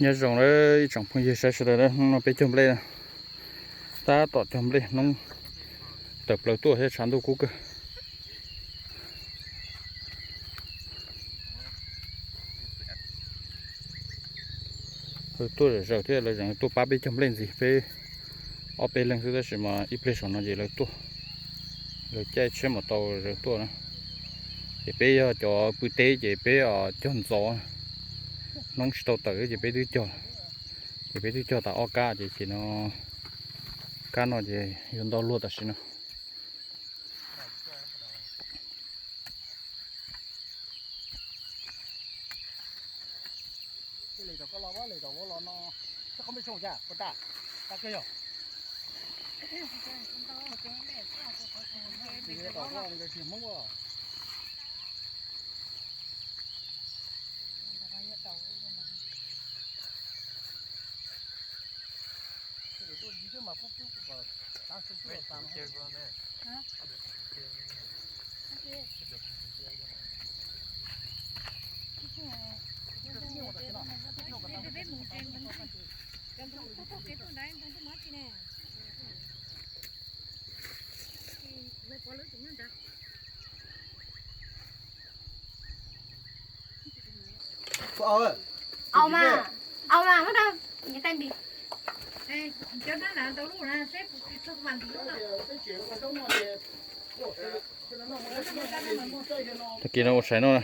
Nyob zoo lawm ib tsoom phooj ywg saib sawv daws, hnub no peb cog nplej, tab tom cog nplej, hnub tawm plaws tuaj thiab tshav ntuj kub kawg. Lawv tuaj zom zaws thiab lawv tseem tuaj pab peb cog nplej ntxiv, peb ob peb leeg xwb tab sis mas ib pliag saum no ces lawv tuaj, lawv caij tsheb maus taus zom zaws tuaj na. Ces peb yog cov pw teb ces peb cog ntxov, hnub tsis tau tawm ces peb twb cog, ces peb twb cog tas ob kab ces ces no, kab no ces yuav nto luag tam sim no. Au mas, au mas, muab rau niam tais ntim. Tag kis no ua tshais noj,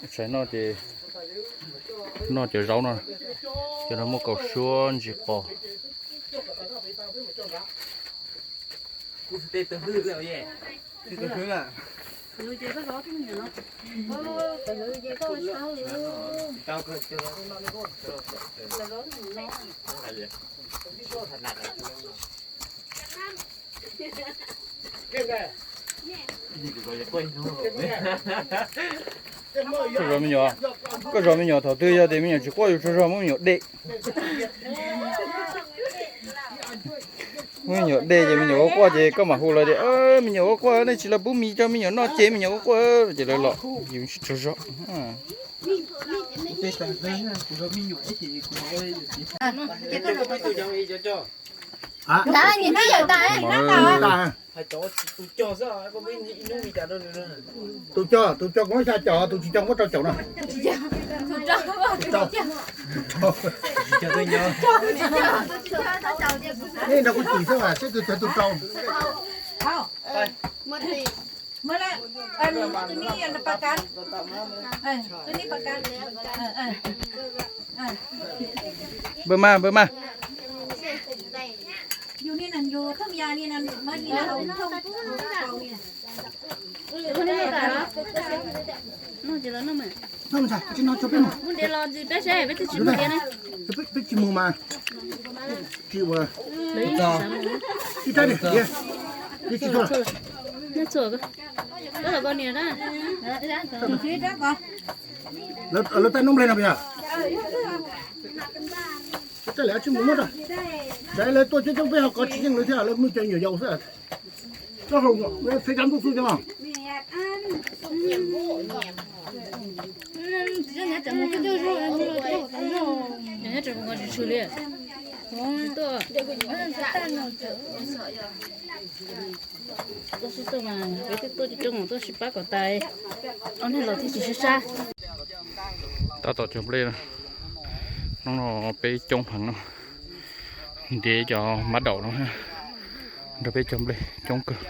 ua tshais noj ces noj cov zaub no, cov no muaj kaus suab, ntsis qos. Koj zov me nyuam, koj zov me nyuam thaum twg yog tias me nyuam tsis quaj yus tsaug zog muab me nyuam de. Muab me nyuam de ces me nyuam quaj quaj ces koj mam hu lawv tias, me nyuam quaj quaj, nej tsis los pub mis rau me nyuam noj ces me nyuam quaj quaj, ces lawv los yus tsis tsaug zog. Ntawd nyias twb yawm tas. Tus cog, tus cog kuv muab xya caum, tus tsis cog muab rau caum no. Nej nrog kuv chim xwb mas seb tus cog tus rau. Npawg mas, npawg mas. Peb tsis mus mas, tsis ua, ib rab diam, peb tsis ua. Lawv tab noob nplej no puas yog? Tab lawv tsis mus muab rau, lawv tuaj coob coob peb ho kov tsis yeej lawv thiab, lawv muaj cov nyuam yaus xwb. Tsob hau, feb rab ntuj xwb cov no. Nyob tseem mus tsis tshwm li. Tuaj. Tuaj sib tuaj mas peb twb tuaj coob coob, tuaj sib pab kom tas, ob leeg los thiaj tsis sib sab. Tab tom cog nplej no, hnub no peb coob heev no, ntiav cov mab daum no nrog peb cog nplej coob kawg.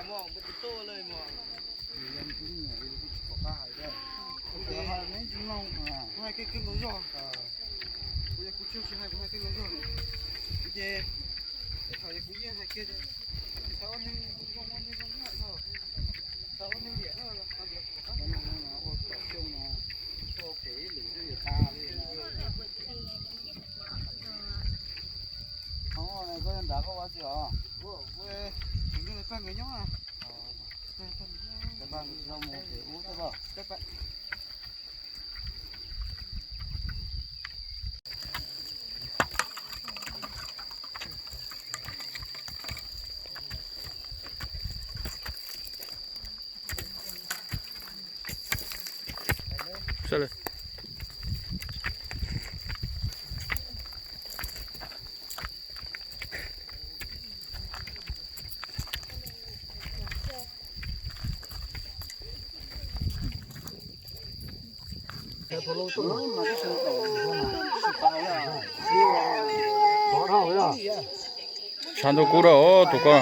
Tshav ntuj kub rau tus ko,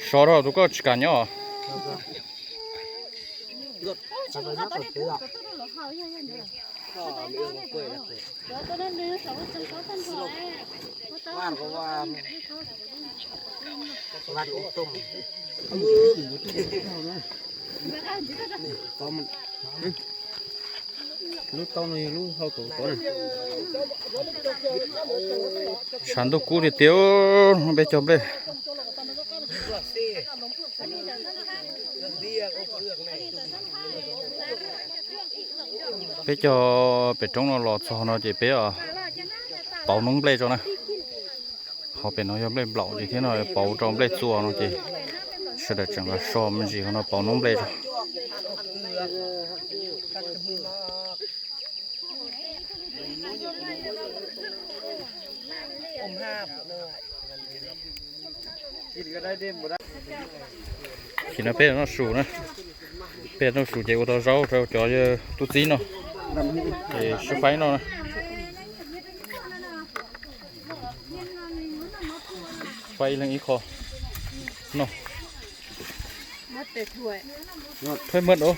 so rau tus ko tsis kam nyob. Tshav ntuj kub tiag tiag, peb cog nplej. Peb cog pem roob no los txog no ces peb pauv noob nplej tso na. Qhov pem no yog nplej nplaum ces thiab no pauv rau nplej txua no ces sawv daws tseem los so me ntsis qhov no pauv noob nplej tso. Ces no peb noj su na, peb noj su ces ua tau zaub rau cov tub txib no, ces sib faib noj na. Faib ib leeg ib qho noj. Thuaib maj os.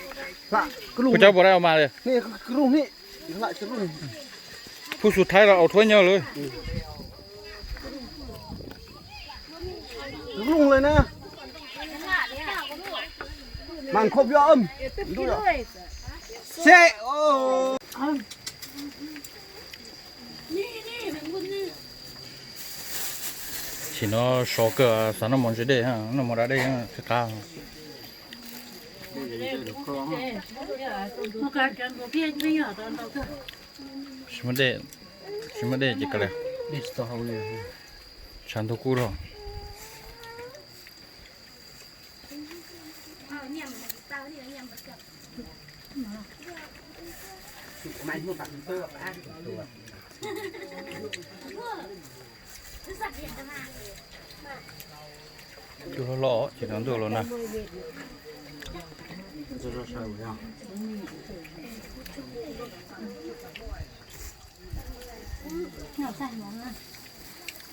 Kuv cov puas dai os mas li. Phu xu thaib los aus thuaib nyawg lawm. Sim no sov kawg, xav noj mov ntse dej, noj mov da dej thiaj qab. Tsis muaj dej, tsis muaj dej ces kawg li. Tshav ntuj kub rau. Cua loj loj ces no ntuj los nag.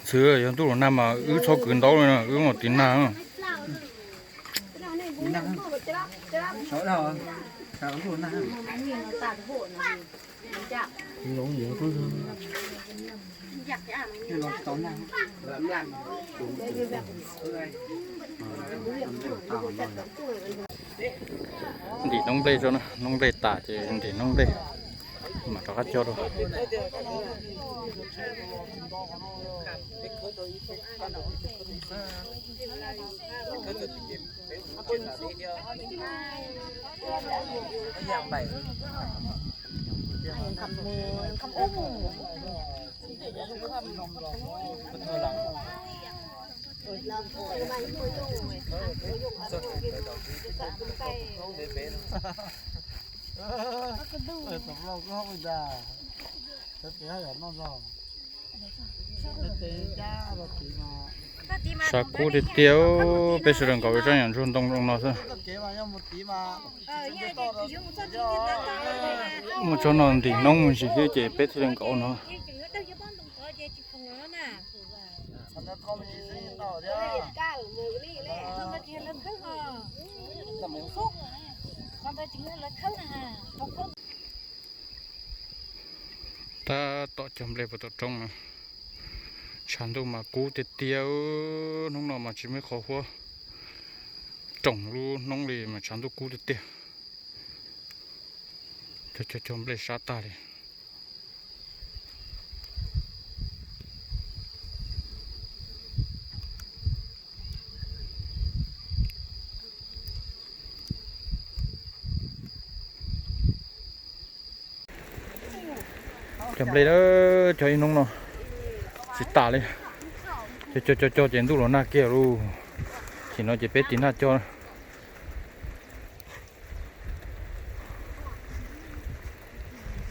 Xwb yog ntuj los nag mas wb txhob kwv ntaub li na, wb mus tiv nag. Ntim noob nplej tso na, noob nplej tas ces ntim noob nplej mam rov qab cog dua. Sab kub tiag tiag, peb sawv daws nkaum ib tsob nyuag ntsuag ntoo no xwb. Muaj tsob no ntim noob me ntsis thiab ces peb thiaj li nkaum no. Tab tom cog nplej puag tom roob no, tshav ntuj mas kub tiag tiag, hnub no mas tsis muaj ib qho huab, room lub hnub li mas tshav ntuj kub tiag tiag. Cog cog cog nplej sab tag li. Cog nplej, cog ib hnub no tsis tas li. Cog cog cog cog ces ntuj los nag kiag lauj. Ces no ces peb tiv naj cog.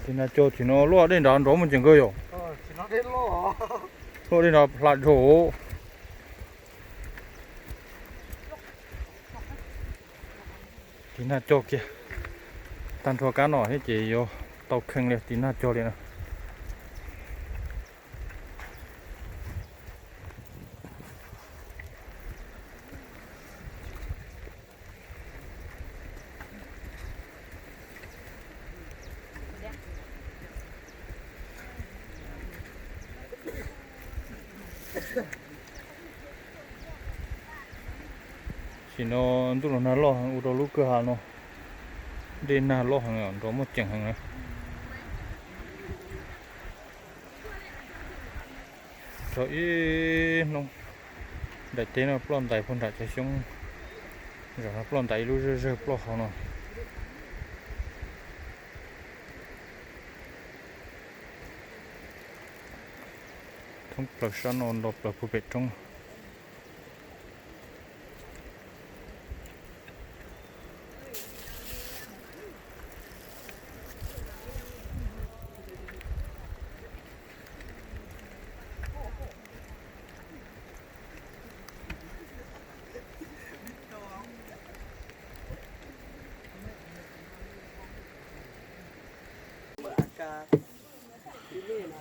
Tiv naj cog ces no luaj dej nrad nrov mus ces nkawd yom. Luaj dej nrad hla dhau. Tiv naj cog kiag tag nrho kab no thiab ces yuav Tau kheej li, tiv nag cog li na. Sim no ntuj los nag loj heev ua rau lub kwj ha no dej nag loj heev nrov muaj ceem heev na. Tso ib hnub daim teb no ploj ntais puag nram cov xyoob, zaum no ploj ntais ib lub zawg zawg ploj hauv no. Thoob plaws sab no nto plaws puag pem roob.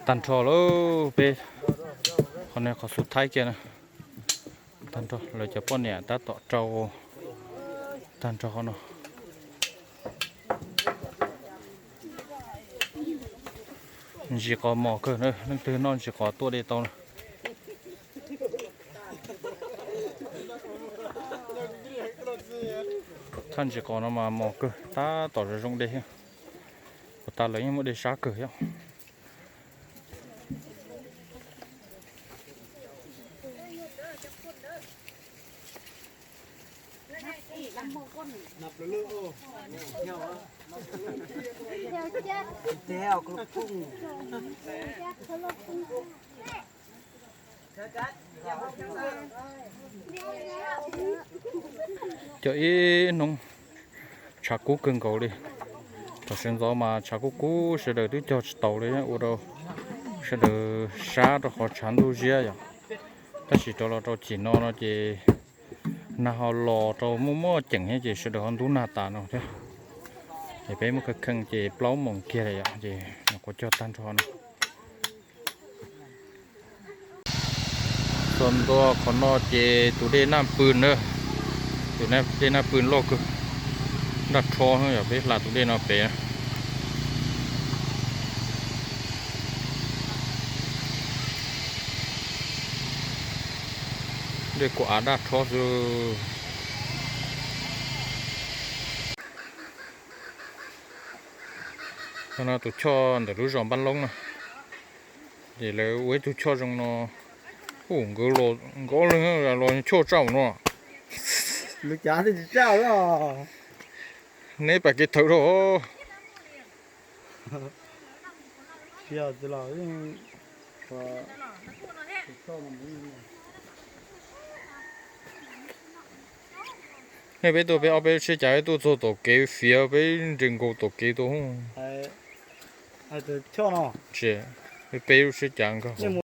Tag nrho lawm peb qhov no qhov xub thaib kiag na. Tag nrho lawv cov poj niam tab tom rau tag nrho qhov no. Ntsis qos mos kawg na, leej twg noj ntsis qos tuaj dej tau na. Thaj ntsis qos no mas mos kawg, tab tom zoo zoo dej thiab. Puag ta lawv yeej muaj dej sab kawg thiab. Cog ib hnub tshav kub kawg nkaus li. Thaum sawv ntxov mas tshav kub kub sawv daws twb cog tsis taus li, ua rau sawv daws sab rau qhov tshav ntuj ziab yom. Tab sis rov los rau chim no no ces nag ho los rau muaj muaj ceem thiab ces sawv daws ho ntub nag tas no thiab. Ces peb muab kheej kheej ces plaub moos kiag lawm yom, ces nyuam qhuav cog tag nrho no. Txog ntua qhov no ces tus dej Naj Pw na, tus dej Naj Pw loj kawg, daj rhob, yog peb hla tus dej no pem. Dej kuj av daj rhob xwb. No tus choj ntawm lub zos Npab Loob na, ces lawv ua ib tug choj zoo no. Ub, nkawd los, nkawd ob leeg los choj tsaum no. Lawv cav tsis tsaum os. Neb pam kev thawv rau. Nej peb tuaj peb ob peb lub tsheb cav, peb tuaj txog tom kev fiav, peb nres nkaus tom kev tuaj. Tsis, peb lub tsheb cav nkag.